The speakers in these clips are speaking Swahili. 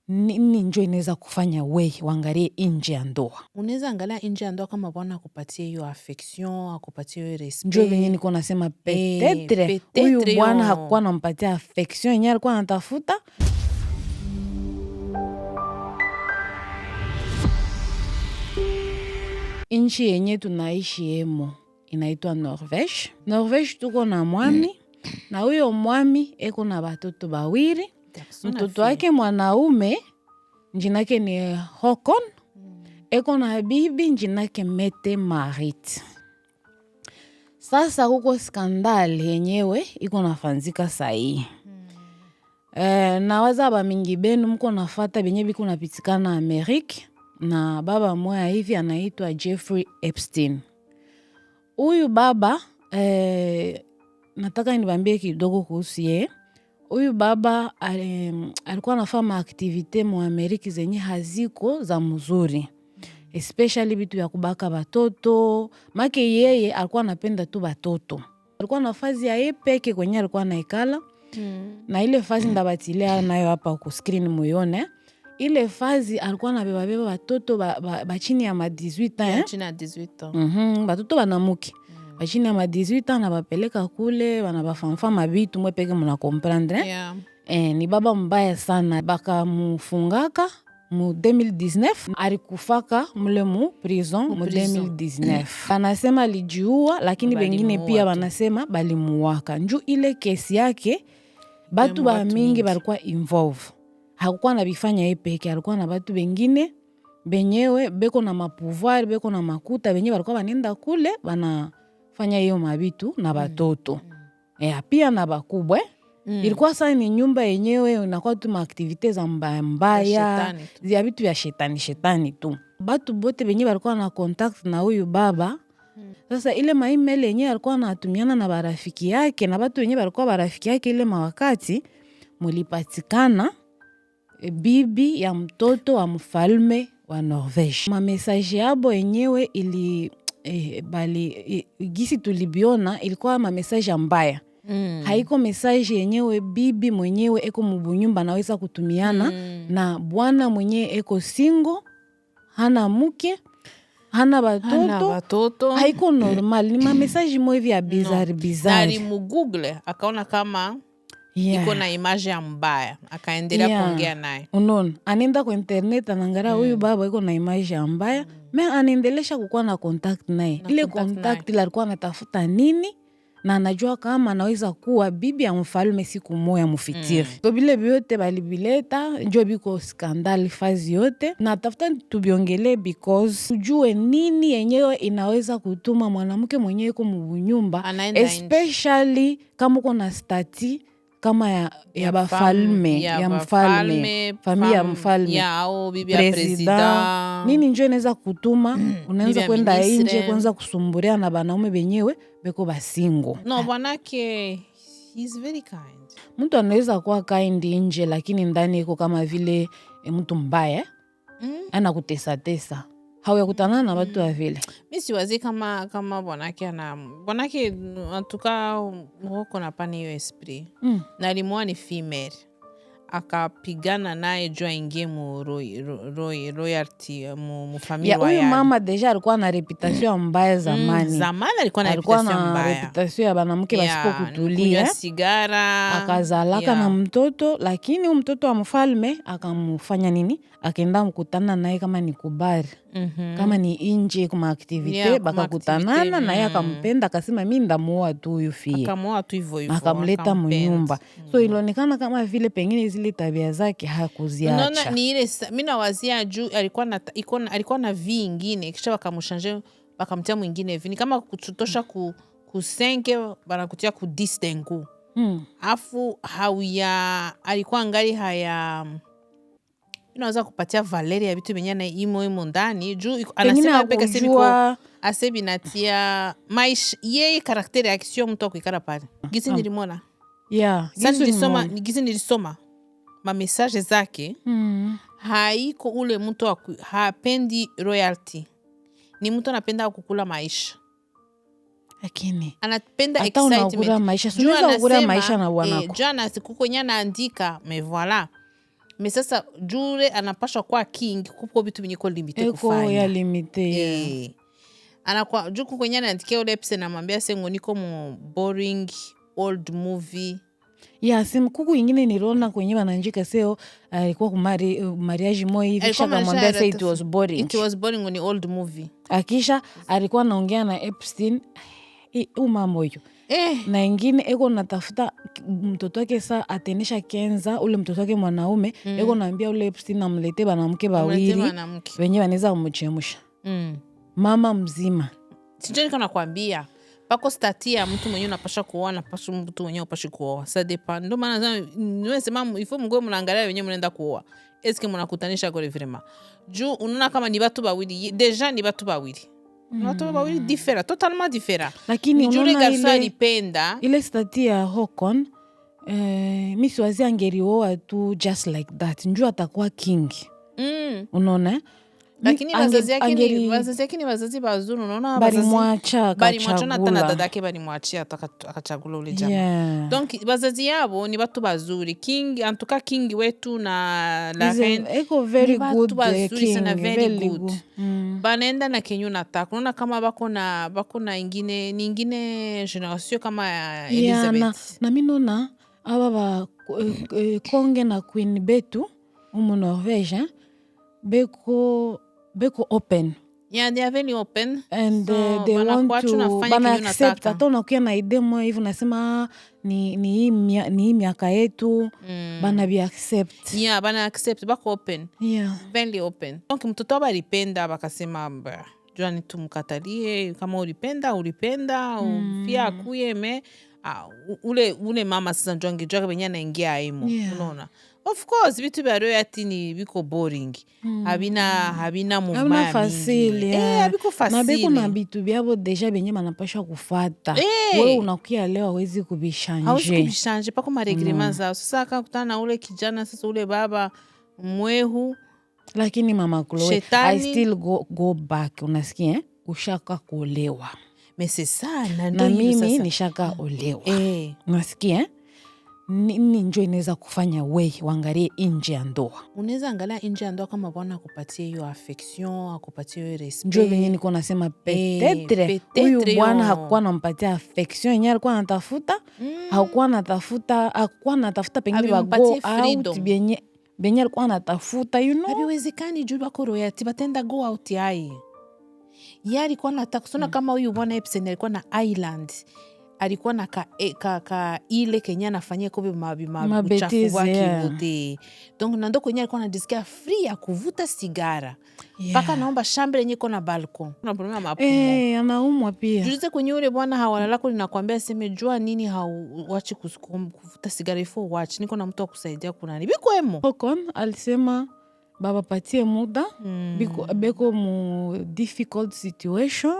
Nini njo inaweza kufanya we uangalie nje ya ndoa? Unaweza angalia nje ya ndoa kama bwana akupatie hiyo affection, akupatie hiyo respect. Njo venye niko nasema, peut-être huyu peut-être bwana yo. Hakuwa nampatia affection yenye alikuwa anatafuta. Nchi yenye tunaishi emo inaitwa Norvege. Norvege tuko na mwami, na huyo mwami eko na batoto bawili. Garçon na Mtoto fille. Wake mwanaume njinake ni Håkon, eko na bibi njinake Mette Marit. Sasa kuko scandale yenyewe iko nafanzika sahii. Nawaza bamingi benu mko nafata benye biko napitikana Amerique na baba moya hivi anaitwa Jeffrey Epstein. Huyu baba, nataka nibambie kidogo kuhusu ye. Huyu baba alikuwa anafanya maactivités mu Ameriki zenye haziko za mzuri, especially vitu vya kubaka batoto. Make yeye alikuwa anapenda tu batoto. Alikuwa na fazi ya ye peke kwenye alikuwa anaikala na ile fazi ndabatilia nayo hapa ku screen muyone. Ile fazi alikuwa anabebabeba batoto ba chini ya ma 18 ans, eh? Chini ya 18 ans. Batoto banamuke bachini ya ma 18 ans, nabapeleka kule banabafanfa mabitu, mwe peke muna comprendre, eh? Yeah. Ni baba mbaya sana, bakamufungaka mu 2019, alikufaka mule mu prison Mu mu prison. 2019. Banasema alijiua, lakini bengine Balimuua pia tu. Banasema balimuwaka nju ile kesi yake batu ba watu mingi mingi. Balikuwa involve. Hakukuwa na bifanya ye peke, alikuwa na batu bengine benyewe beko na mapouvoir, beko na makuta, benye balikuwa banenda kule banafanya hiyo mabitu na batoto pia na bakubwa, eh. Ilikuwa saa ni nyumba yenyewe inakuwa tu maactivités za mbaya mbaya, Shetani tu. Ya vitu vya shetani shetani tu. Batu bote benye balikuwa na contact na huyu baba. Sasa ile maemail yenye alikuwa anatumiana na barafiki yake na batu wenye balikuwa barafiki yake ile mawakati, mulipatikana bibi ya mtoto wa mfalme wa Norvege. Mamessage yabo yenyewe ili bali gisi tulibiona ilikuwa mamessage ya mbaya. Haiko message yenyewe bibi mwenyewe eko mubunyumba anaweza kutumiana na bwana mwenyewe eko single, hana mke, hana Hana batoto. Batoto. Haiko normal, ni mamessage mo hivi ya bizarre Na bizarre. Alimugoogle akaona kama iko na image ya mbaya, akaendelea kuongea naye. Unaona, anaenda kwa internet, anaangalia huyu baba iko na image ya mbaya, me anaendelesha kukuwa na contact naye. Na Ile contact contact ile alikuwa anatafuta nini, na anajua kama anaweza kuwa bibi ya mfalme siku moya mufutur? So bile vyote balibileta, njo biko scandale fazi yote, na tafuta tubiongele because tujue nini yenyewe inaweza kutuma mwanamke mwenyewe iko mubunyumba, Anaenda nje. Especially kama uko na statut kama ya bafalme, ya mfalme, familia ya mfalme, ya au bibi ya president, president. Nini njo inaweza kutuma Bibi unaanza ya kwenda ministre. inje kwanza kusumburia na banaume benyewe beko basingle? No, bwanake he's very kind. Mtu anaweza kuwa kind nje, lakini ndani iko kama vile mtu mbaya, anakutesatesa. Hauyakutanana na watu wa vile? Mi siwazi kama bwanake ana bwanake antuka huko napana hiyo esprit. Na alimwoa ni female, akapigana naye juu aingie mu royalty, mu famille Ya huyu royale. mama déjà alikuwa na réputation mbaya zamani. Zamani alikuwa na Alikuwa reputation na mbaya. réputation ya banamuke Ya, basipokutulia. kunywa sigara. Akazalaka na mtoto, lakini huyu mtoto wa mfalme akamufanya nini, akaenda mkutana naye kama ni kubari, kama ni inje kuma activité, Yeah, kuma bakakutanana activité, naye, akampenda, akasema mi ndamuoa tu huyu fille. Akamuoa tu hivyo hivyo, Akamleta akampenda. munyumba. So ilionekana kama vile pengine zile tabia zake hakuziacha. Unaona, ni ile mi nawazia juu alikuwa na vie ingine, kisha bakamuchanger, bakamtia mwingine vi, ni kama kutosha ku 5 banakutia ku 10 d'un coup. Afu hauya alikuwa ngali haya inaweza kupatia valeur ya vitu venye na imo imo ndani juu Pengine anasema peke sasa biko hakujua. Ase binatia maisha yeye, caractère yake sio mtu akuikala pale gisi nilimwona. Sasa Gisi nilisoma ulimwona. Gisi nilisoma mamessage zake, haiko ule mtu hapendi royalty, ni mtu anapenda kukula maisha. Lakini Anapenda hata unakula excitement. maisha, si Juu unaweza kukula anasema, maisha na bwanako. Juu kuko nye anaandika, mais voilà, Mais sasa jure anapashwa kuwa king, kuko vitu vinye ko limité Eko kufanya. Ya limité, yeah. Eh. Anakwa juu kwenye anaandikia ule Epstein, anamwambia sengo niko mu boring old movie. Ya sim kuku ingine niliona kwenye bananjika seo alikuwa kumari mariage moja hivi, Alikuwa kisha akamwambia say it was boring. It was boring, ni old movie. Akisha alikuwa anaongea na Epstein umambo hiyo. Eh. Na ingine eko natafuta mtoto wake sa atenesha kenza, ule mtoto wake mwanaume, eko naambia ule Epstein amlete banamke Amlete bawili mwanamke. wenye wanaweza kumchemsha. Mama mzima. Sinjo niko nakwambia pako statut ya mtu mwenyewe unapasha kuoa na pasha mtu mwenyewe upashi kuoa, ça dépend. Ndo maana nimesema ifo mgoe mnaangalia wenyewe mnaenda kuoa, eske mnakutanisha kole vraiment, juu unaona kama ni batu bawili déjà, ni batu bawili, ni batu bawili différents, totalement différents. Lakini Ni juu ule unaona garçon ile, alipenda. Ile statut ya Håkon, mi siwazi angerioa tu just like that njuu atakuwa king. Unaona, eh? Lakini wazazi yake ni wazazi yake, ni wazazi bazuri, unaona wazazi Balimwacha balimwacha na hata na akachagula. Dadake balimwachia akachagula ule jamaa. Donc wazazi yabo ni batu bazuri. King, en tout cas king wetu na la Is a- reine eko very ni batu good, bazuri king, sana, very very good. good. Banaenda na kenye unataka. Unaona kama bako na ingine, ni ingine génération kama ya Yeah, na, Elizabeth. na mi nona aba ba konge na queen betu umu Norvege, eh, beko open. Yeah, they are very open. And So, they want banakuacha to unafanya bana kenye accept unataka. hata unakuya na idée moya hivi unasema, "Ah, ni hii miaka yetu," bana bi accept. Yeah, bana accept, bako open. Very open. Donc mtoto wabo alipenda, bakasema, "Bah, juani tumkatalie? Kama ulipenda, ulipenda, ufia akuye." Me ule mama sasa njo angejua benye anaingia aimo. Unaona, of course vitu vya royalty ni biko boring, habina mouvement Habina ya mingi. facile, Eh, yeah. habiko Na beko na facile. bitu byabo déjà benye banapasha kufata. Eh. Wewe unakuya leo hawezi Hawezi kubichanger. Kubichanger pako marèglements zao. Sasa akakutana na ule kijana, sasa ule baba mwehu. Lakini mama Chloe, I Shetani. Still go back, unasikia, eh? Ushaka kuolewa. Mais c'est ça, na ndo Na hivyo mimi sasa. nishaka olewa. Eh. Unasikia, eh? Nini njo inaweza kufanya we uangalie nje ya ndoa? Unaweza angalia nje ya ndoa kama bwana akupatie hiyo affection, akupatie hiyo respect. Njo venye niko nasema, Eh, peut-être huyu peut-être bwana yo. hakuwa nampatia affection yenye alikuwa anatafuta. Hakuwa anatafuta pengine ba go Abimpatie out freedom. benye alikuwa anatafuta. Habiwezekani juu bako royalty, batenda go out yaye. Ye alikuwa nataka kusona kama huyu bwana Epstein alikuwa na island, alikuwa na ka ile kenye anafanyia kobe uchafu Mabêtises, wake yeah. yote. Donc na ndo kwenye alikuwa anajisikia free ya kuvuta sigara mpaka naomba chambre yenye iko na balcon, na problème ya mapoumons. Eh, anaumwa pia. Julize kwenye ule bwana hawalalako linakwambia seme jua nini hauwachi kuvuta sigara, ifo uwachi, niko na mtu wa kusaidia kunani bikwemo. Håkon alisema babapatie muda, beko mu difficult situation.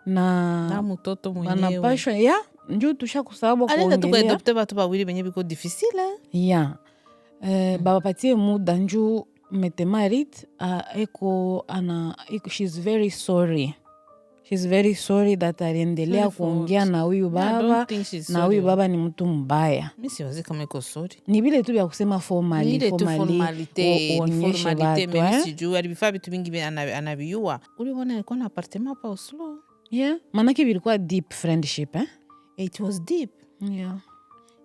Na Na mtoto mwenyewe banapashwa ya njo tusha kusababu anaenda tu kuongelea. Kuadopter batu bawili benye biko difficile, eh? Ya, babapatie muda njuu Mette-Marit eko ana eko, she's very sorry that aliendelea Sorry for kuongea what? na huyu I don't baba, think she's na huyu sorry. baba ni mtu mbaya. Mi siwazi kama iko sorry. Ni vile tu vya kusema Ni formally, ile tu formally, formalité, ni uonyeshe formalité. watu, Mais eh? sijui alivifaa vitu vingi vya anaviyua. Ule bwana alikuwa na appartement pa Oslo. Yeah. Manake vilikuwa deep friendship, eh? It was deep.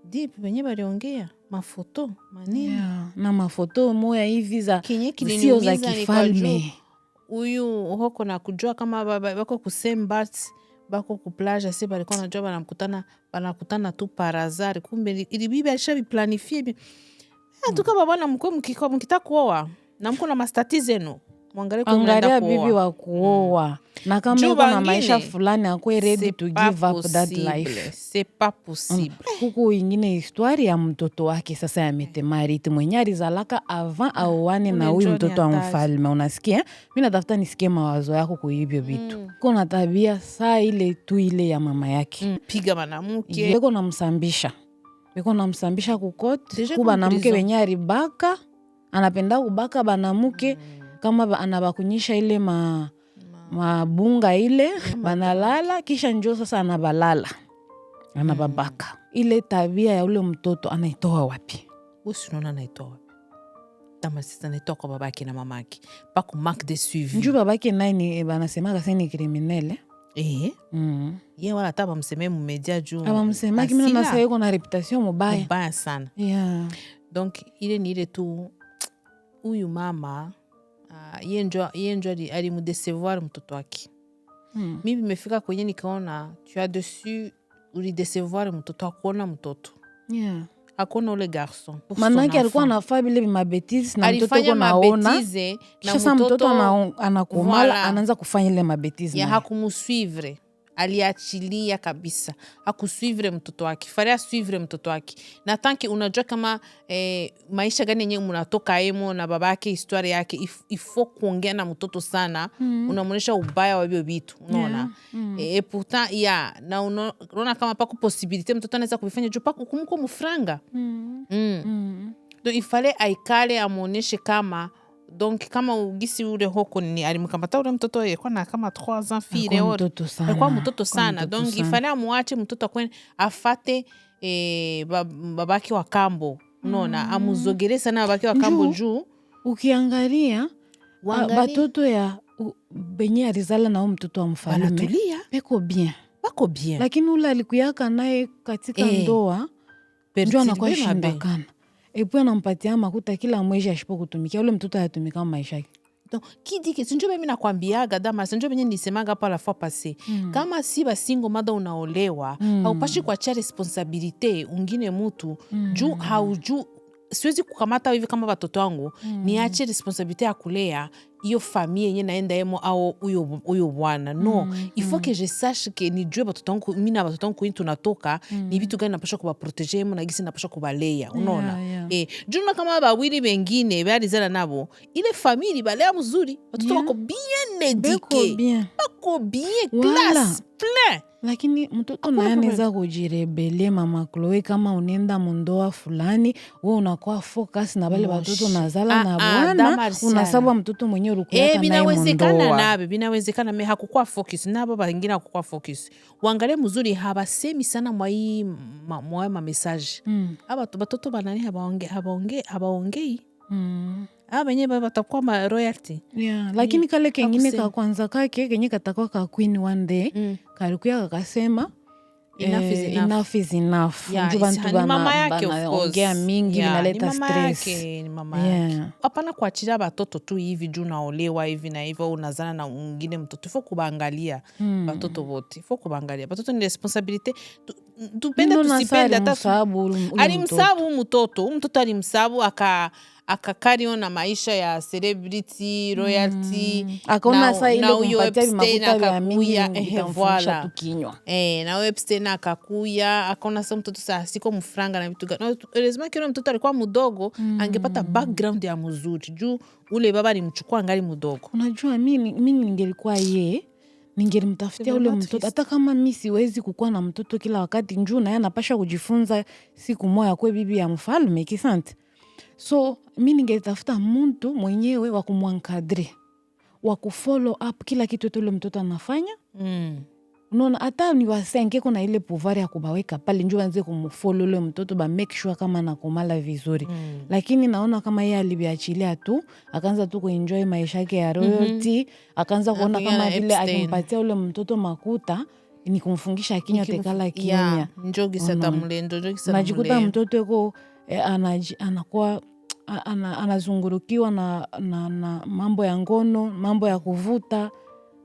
Deep benye baliongea mafoto manini. Yeah. Na mafoto moya hivi za Kenye sio za kiliniumiza ni kwa kifalme. juu huyu hoko na kujua kama bako ku same bat, bako ku plage, ase balikuwa najua banakutana tu par hasard, kumbe ili bibi alishabiplanifier atuka. Babana mkwe mkita kuoa na mko na mastatuts zenu, mwangalie kwe mnaenda Angalia bibi kuoa. wa kuoa na kama Juu yuko na bangine, maisha fulani akwe ready c'est to pas give up that possible. life. C'est pas possible. Huku ingine histoire ya mtoto wake sasa ya Mette-Marit mwenye alizalaka avant aoane na Ule huyu njo ni mtoto wa hatari. mfalme, unasikia? Mi natafuta nisikie mawazo yako kuhivyo vitu. Ko na tabia saa ile tu ile ya mama yake. Piga mwanamke. Beko namsambisha kukoti Déjà ku iko banamuke prison. benye alibaka, anapenda kubaka banamuke kama anabakunyisha ile mabunga ile banalala, kisha njo sasa anabalala anababaka. Ile tabia ya ule mtoto anaitoa wapi? Wewe unaona naitoa wapi? Damasisi anaitoa kwa babake na mamake pako manque de suivi. Njuu babake naye ni banasemaka se ni criminel. Eh, ye wala ata bamsemee mu média juu Abamsemaki mina asila. Nasa yuko na réputation mubaya. Mubaya sana. Donc ile ni ile tu, huyu mama ye njo alimudécevoir mtoto wake. Mi vimefika kwenye nikaona tu as dessus, ulidécevoir mtoto, akuona mtoto, akuona ule garçon pour son Manake alikuwa enfant. anafaa vile mabêtises na mtoto Alifanya iko naona. mabêtises na Kisha sa mtoto anakomala, Voilà. anaanza kufanya ile mabêtises Ya naye. Hakumusuivre, aliachilia kabisa, hakusuivre mtoto wake. Fallait asuivre mtoto wake na tanki unajua kama maisha gani yenye munatoka emo na babake, histoire yake, ifo kuongea na mtoto sana, unamwonyesha ubaya wa hivyo vitu, unaona? Yeah. Et pourtant ya na unaona kama pako possibilité mtoto anaweza kuvifanya juu pako kumuko mufranga. Donc il fallait aikale amwonyeshe kama, donc kama ugisi ule hoko ni alimkamata ule mtoto alikuwa na kama 3 ans fille. Alikuwa mtoto sana. Alikuwa mtoto Alikuwa sana. mtoto Donc sana. il fallait amwache mtoto akwe afate babake wa kambo, unaona, amuzogere sana babake wa kambo. Njuu, juu ukiangalia Uangalie. Batoto ya benye alizala na huyu mtoto wa mfalme Banatulia. Beko bien. Bako bien. Lakini ule alikuyaka naye katika ndoa njo Perturbe anakuwa mabe. shindakana et puis anampatia makuta kila mwezi ashipo kutumikia ule mtoto ayatumika maisha yake. Donc qui dit que sinjo mimi nakwambiaga dama, sinjo benye nisemaga pa la fois passée, kama si basingle mother unaolewa, haupashi kuachia responsabilité ungine mutu juu hauju. Siwezi kukamata hivi kama watoto wangu niache responsabilité ya kulea hiyo famille yenye naenda emo au huyo bwana. No, il faut que je sache que nijue batoto wangu, mi na batoto wangu kwenye tunatoka, ni vitu gani napasha kubaprotéger emo na gisi napasha kubalea, unaona? Yeah. Eh, juu unaona kama bawili bengine balizala nabo, ile famille balea mzuri batoto, wako bien Beko éduqué, bien. Bako bien. Wala. Classe plein. Lakini mtoto Hakuna naye problème. anaweza kujirebeller. Mama Chloe, kama unaenda mundoa fulani, we unakuwa focus na bale batoto nazala Ah, na ah, bwana, Damarsiana. unasabwa mtoto mwenye ulikuyaka Eh, naye binawezekana. mundoa. Nabe binawezekana, mais hakukuwa focus nabo bangine, hakukuwa focus. Wangalie mzuri, habasemi sana mwai ma, mwa ma message. Aba batoto banani habaongei. Aba benye batakuwa ma royalty. Yeah, lakini kale kengine Hakusema. ka kwanza kake kenye katakuwa ka queen one day kalikuya kakasema Enough is enough. Enough is enough. Yeah, Njoo bantu ni mama yake, of course. banaongea mingi, Yeah, ni vinaleta mama stress. yake, ni mama yake. Hapana kuachilia batoto tu hivi juu naolewa hivi na hivi au unazana na mwingine mtoto. Ifo kubaangalia batoto bote, ifo kubaangalia batoto, ni responsabilité. Tupende Ndio, tusipende, hata alimsabu ule mtoto. Alimsabu mtoto, huyu mtoto alimsabu, akakario na maisha ya celebrity royalty. Akaona saa ile Na huyo kumpatia Epstein vimakuta vya mingi akakuya, ehe, itamfundisha voilà. tu kinywa. Eh, na huyo Epstein akakuya akaona sa mtoto saa siko mfranga na vitu gani. Heureusement que mtoto alikuwa mdogo, angepata background ya mzuri juu ule baba alimchukua angali mdogo. Unajua, mi ningelikuwa ye, ningelimtafutia ule Vraiment mtoto triste. hata kama mi siwezi kukuwa na mtoto kila wakati, njuu naye anapasha kujifunza siku moya kwe bibi ya mfalme kisante. So mi ningelitafuta muntu mwenyewe wa kumwencadrer, wa kufollow up kila kitu yote ule mtoto anafanya. Unaona, hata ni wasenke kuna ile pouvoir ya kubaweka pale njo banze kumufollow ule mtoto, ba make sure kama anakomala vizuri. Lakini naona kama yeye aliviachilia tu, akaanza tu kuenjoy maisha yake ya royalty, akaanza kuona Akaingia kama na vile Epstein. akimpatia ule mtoto makuta ni kumfungisha kinywa, tekala kimya. Yeah, njo gisa Unaona. tamule, njo gisa Najikuta tamule. mtoto eko anakuwa anazungurukiwa na mambo ya ngono, mambo ya kuvuta,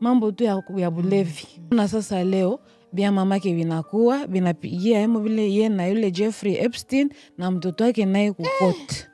mambo tu ya bulevi. Na sasa leo bia mamake binakuwa binapigia emo vile ye na yule Jeffrey Epstein na mtoto wake naye kucourt.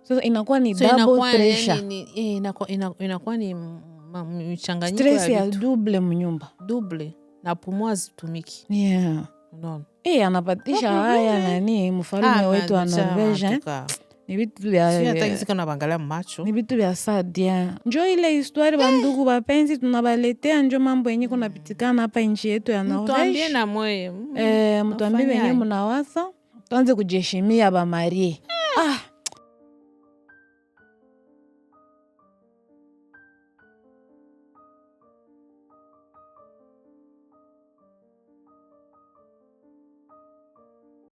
Sasa inakuwa ni So double inakuwa pressure. Yani inakuwa ni mchanganyiko Stress ya ya vitu. double mnyumba. Double na pumua zitumiki. Unaona? Eh, anapatisha haya nani mfalme Ah, wetu wa Norvege. en tout cas. Ni vitu vya Sijui hata gisi kana bangalia macho. Ni vitu vya sadia, njo ile histoire. Bandugu bapenzi, tunabaletea njo mambo yenye kunapitikana hapa nchi yetu ya Mtuambie Norvege. na mweye. Eh, mtuambie wenye Nafanyaje? mnawaza, tuanze kujiheshimia bamariés. Ah.